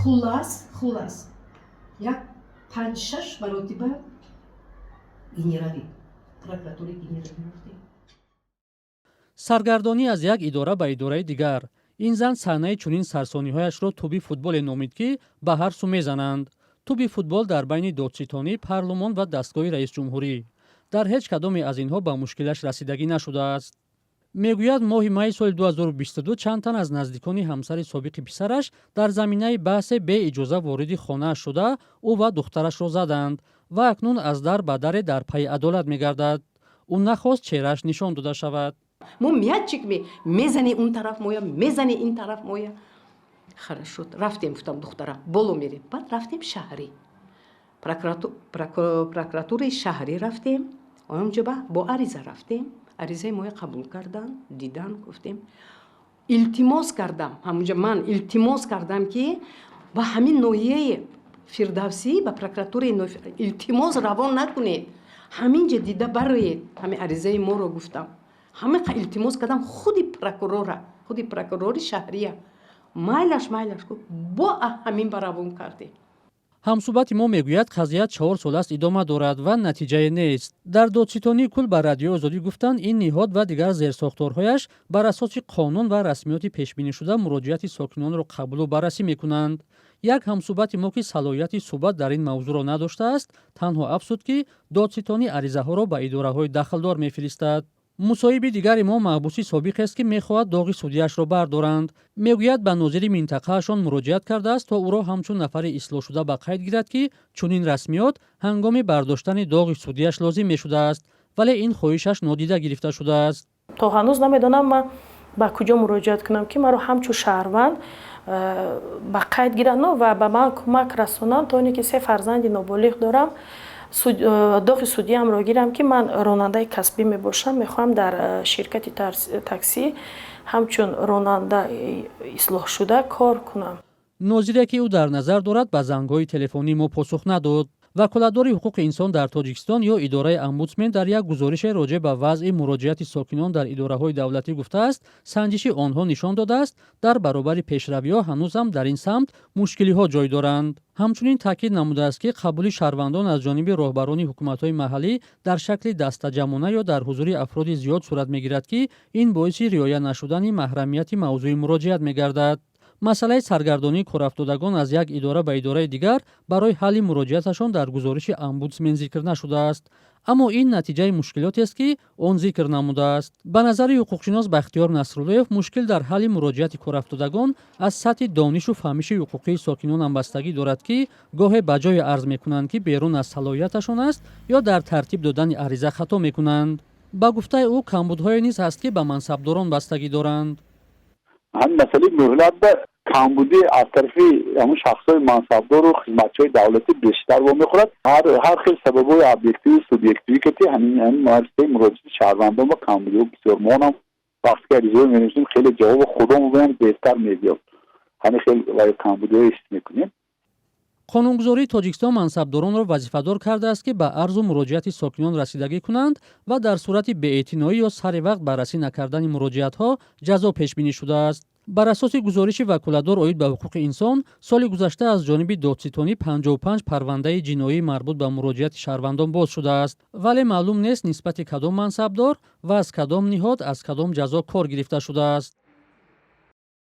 Хулас, як панҷ шаш маротиба генералӣ, прокуратураи генералӣ рафтем. Саргардонӣ аз як идора ба идораи дигар. Ин зан саҳнаи чунин сарсониҳояшро тӯби футболе номид, ки ба ҳар сӯ мезананд. Тӯби футбол дар байни додситонӣ, парлумон ва дастгоҳи раисҷумҳурӣ. Дар ҳеҷ кадоме аз инҳо ба мушкилаш расидагӣ нашудааст. Мегӯяд, моҳи майи соли 2022 чанд тан аз наздикони ҳамсари собиқи писараш дар заминаи баҳсе беиҷоза вориди хонааш шуда, ӯ ва духтарашро заданд ва акнун аз дар ба даре дар пайи адолат мегардад. Ӯ нахост чеҳрааш нишон дода шавад. Мо мячик мезани, он тараф моя мезани, ин тараф моя. Хорошо, рафтем, гуфтам, духтарам, боло мерем. Баъд рафтем шаҳрӣ, прокуратураи шаҳрӣ рафтем. Онҷо бо ариза рафтем. Аризаи моя қабул кардан, дидан. Гуфтем, илтимос кардам ҳамунҷа, ман илтимос кардам, ки ба ҳамин ноҳияи Фирдавсӣ, ба прокуратураи, илтимос, равон накунед, ҳамин ҷа дида бароед ҳамин аризаи моро, гуфтам. Ҳама илтимос кардам худи прокурора, худи прокурори шаҳрия. Майлаш, майлаш, гуфт, бо ҳамин ба равон кардем. Ҳамсӯҳбати мо мегӯяд, қазия 4 сол аст идома дорад ва натиҷае нест. Дар додситонии кул ба Радиои Озодӣ гуфтанд, ин ниҳод ва дигар зерсохторҳояш бар асоси қонун ва расмиёти пешбинишуда муроҷиати сокинонро қабулу баррасӣ мекунанд. Як ҳамсӯҳбати мо, ки салоҳияти суҳбат дар ин мавзӯъро надоштааст, танҳо афзуд, ки додситонӣ аризаҳоро ба идораҳои дахлдор мефиристад. Мусоҳиби дигари мо маҳбуси собиқест, ки мехоҳад доғи судияшро бардоранд. Мегӯяд, ба нозири минтақаашон муроҷиат кардааст, то ӯро ҳамчун нафари ислоҳшуда ба қайд гирад, ки чунин расмиёт ҳангоми бардоштани доғи судияш лозим мешудааст, вале ин хоҳишаш нодида гирифта шудааст. То ҳанӯз намедонам, ман ба куҷо муроҷиат кунам, ки маро ҳамчун шаҳрванд ба қайд гиранду ва ба ман кӯмак расонанд, то оне ки се фарзанди ноболиғ дорам, доғи судиямро гирам, ки ман ронандаи касбӣ мебошам. Мехоҳам дар ширкати таксӣ ҳамчун ронанда ислоҳшуда кор кунам. Нозире, ки ӯ дар назар дорад, ба зангҳои телефонии мо посух надод. Ваколатдори ҳуқуқи инсон дар Тоҷикистон ё идораи омбудсмен дар як гузорише роҷеъ ба вазъи муроҷиати сокинон дар идораҳои давлатӣ гуфтааст, санҷиши онҳо нишон додааст, дар баробари пешравиҳо ҳанӯзам дар ин самт мушкилиҳо ҷой доранд. Ҳамчунин таъкид намудааст, ки қабули шаҳрвандон аз ҷониби роҳбарони ҳукуматҳои маҳаллӣ дар шакли дастаҷамъона ё дар ҳузури афроди зиёд сурат мегирад, ки ин боиси риоя нашудани маҳрамияти мавзӯи муроҷиат мегардад. Масъалаи саргардонии корафтодагон аз як идора ба идораи дигар барои ҳалли муроҷиаташон дар гузориши омбудсмен зикр нашудааст, аммо ин натиҷаи мушкилотест, ки он зикр намудааст. Ба назари ҳуқуқшинос Бахтиёр Насруллоев, мушкил дар ҳалли муроҷиати корафтодагон аз сатҳи донишу фаҳмиши ҳуқуқии сокинонам бастагӣ дорад, ки гоҳе ба ҷое арз мекунанд, ки берун аз салоҳияташон аст, ё дар тартиб додани ариза хато мекунанд. Ба гуфтаи ӯ, камбудҳое низ ҳаст, ки ба мансабдорон бастагӣ доранд. Ҳамин масъалаи муҳлат камбудӣ аз тарафи ҳамун шахсҳои мансабдору хизматчиҳои давлатӣ бештар вомехӯрад. Ҳар хел сабабҳои объективу субъективӣ ки ҳамин муассисаи муроҷиати шаҳрвандон ба камбудиҳо бисёр. Монам вақте ки аризаҳо менависем, хеле ҷавоби худо мегӯям, беҳтар мебиёд. Ҳамин хел камбудиҳо ҳис мекунем. Қонунгузории Тоҷикистон мансабдоронро вазифадор кардааст, ки ба арзу муроҷиати сокинон расидагӣ кунанд ва дар сурати беэътиноӣ ё сари вақт баррасӣ накардани муроҷиатҳо ҷазо пешбинӣ шудааст. Бар асоси гузориши ваколатдор оид ба ҳуқуқи инсон, соли гузашта аз ҷониби додситонӣ 55 парвандаи ҷиноӣ марбут ба муроҷиати шаҳрвандон боз шудааст, вале маълум нест, нисбати кадом мансабдор ва аз кадом ниҳод аз кадом ҷазо кор гирифта шудааст.